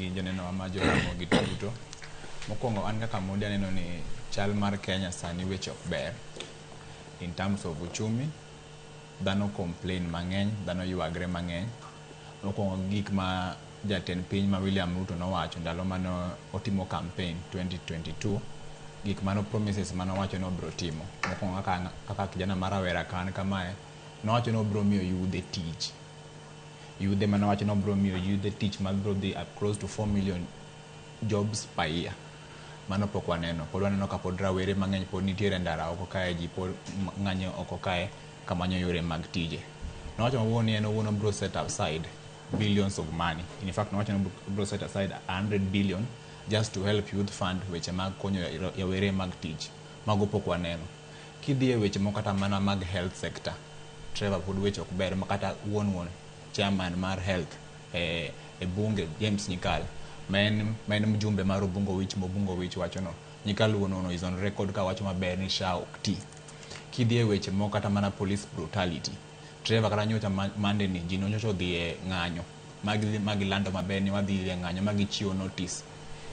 gi joneno ma Joramogi duto. Mokwongo an kaka Modi aneno ni chal mar Kenya sani weche ok ber. In terms of uchumi, dhano complain mang'eny, dhano ywagre mang'eny. Mokwongo gik ma jatend piny ma William Ruto nowacho ndalo mane otimo campaign 2022, gik mano promises manowacho ni obiro timo. Mokwongo kaka kijana ma rawera ka an kamae, nowacho ni obiro miyo yudhe tich. Yudhe manowacho ni obiro miyo yudhe tich mabiro dhi up close to 4 million jobs per year. Mano pok waneno. Pod waneno ka pod rawere mang'eny pod nitiere e ndara oko kae, ji pod ng'anyo oko kae kamanyo yore mag tije. Nowacho owuon ni en owuon obiro set aside billions of money. In fact, nowacho ni obiro set aside 100 billion just to help youth fund weche mag konyo yawere mag tich. Mago pok waneno. Kidhi e weche moko kata mana mag health sector, Trevor pod weche ok ber ma kata wuon chairman mar health e bunge James Nyikal ma en mjumbe mar Ubungo Wich Mobungo Wich wacho no Nyikal wuon no is on record ka wacho maber ni SHA ok ti. Kidhi e weche moko kata mana police brutality, Trevor kata nyocha Monday ni ji nyocha odhi e ng'anyo magilando maber ni wadhi e ng'anyo magichiwo notice,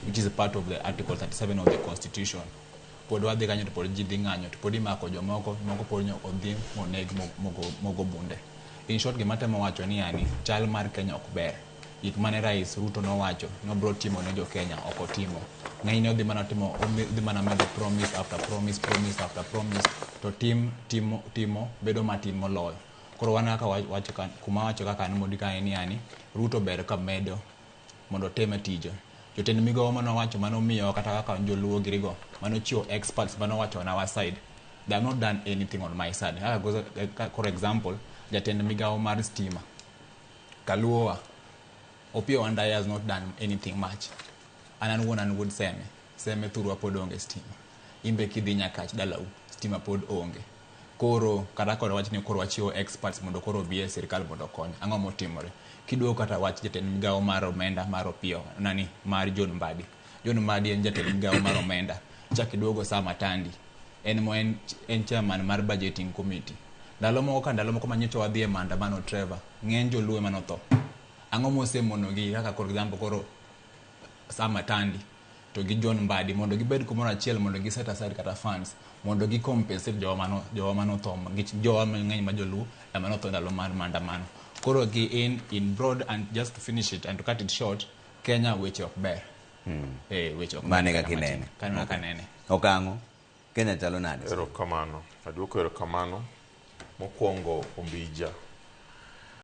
which is part of the article 37 of the constitution. Pod wadhi kanyo to pod ji dhi ng'anyo to pod imako jomoko moko pod odhi moneg mogo bunde. In short, gima temo wacho ni yani chal mar Kenya ok ber. Gik mane Rais Ruto nowacho nobiro timo ne jo Kenya ok otimo. Ng'enyne odhi mana timo, odhi mana medo promise after promise, promise after promise, to tim timo timo bedo matin moloyo. Koro wan kaka wacho kuma wacho kaka an Modi ka en yani Ruto ber ka medo mondo oteme tije. Jotend migawo manowacho manomiyo kata kaka joluo girigo manochiwo experts manowacho on our side, they have not done anything on my side. Kaka for example, jatend migawo mar stima Kaluowa Opiyo Wandayi has not done anything much. An wuon an wuod Seme. Seme thurwa pod onge stima. Imbe kidhi Nyakach dalau, stima pod onge. Koro kata kod wach ni koro wachiwo experts mondo koro obi e sirikal mondo okony. Ang'o motimore? Kiduogo kata wach jatend migawo mar omenda mar Opiyo, nani mar John Mbadi. John Mbadi en jatend migawo mar omenda. Chak iduogo Sam Atandi. En mo en chairman mar budgeting committee. Ndalo moko ka ndalo moko manyocha wadhi e maandamano Trevor, ng'eny joluo ema notho. Ang'o mosemonogi kaka for example koro Sam Atandi to gi John Mbadi mondo gibed kumoro achiel mondo gi set aside kata funds mondo gi compensate jowa manotho jowa mang'eny ma joluo ema notho ndalo mar maandamano. Koro gi in broad and just to finish it and to cut it short, Kenya weche ok ber. Weche ok ber. Mane kaka inene? Kano kaka nene. Okang'o Kenya chalo nade? Erokamano. Aduoko erokamano. Mokwongo Ombija.